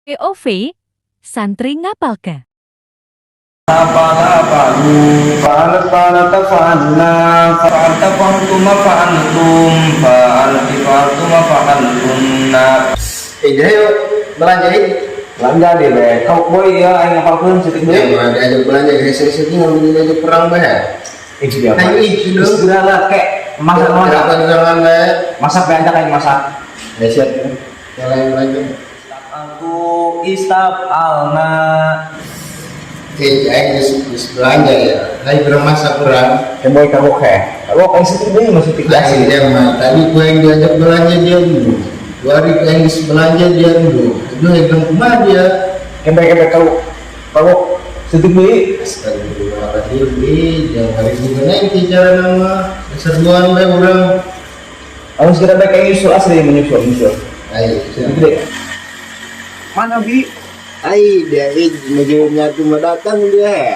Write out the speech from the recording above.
POV, Santri ngapalke. فعل فعلوا فعلت فعلت فعلنا فعلت فعلتم فعلتم فعلت فعلتم فعلتن. Eh, jadi yuk belanja ini. Belanja deh, be. Kau boy ya, aing ngapalkeun seutik Ya, deui. mau diajak belanja, guys. Saya sedih ngambil diajak perang bae. Eh, dia apa? Ayo, ih, dong. Segera lah, kek masak masak. Kenapa jangan bae? Masak be ajak aing masak. Ya siap. Yang lain belanja. Aku istaf'alna. Eh, aing geus belanja ya. Aing kurang masak kurang. Eh boy kagok he. Kagok aing seutik deui mah seutik Aing deui. dia mah tadi gua yang diajak belanja dia dulu. 2 hari gua yang geus belanja dia dulu. Itu yang kumaha dia. Kembe kembe kagok. Kagok seutik deui. Astagfirullahaladzim, jangan hari juga nanti cara nama seruan bae urang. Anu segera bae kayak nyusul asli menyusul nyusul. Ayo, Seutik deui. Mana bi? Ai, dia menuju nyatu mau datang dia.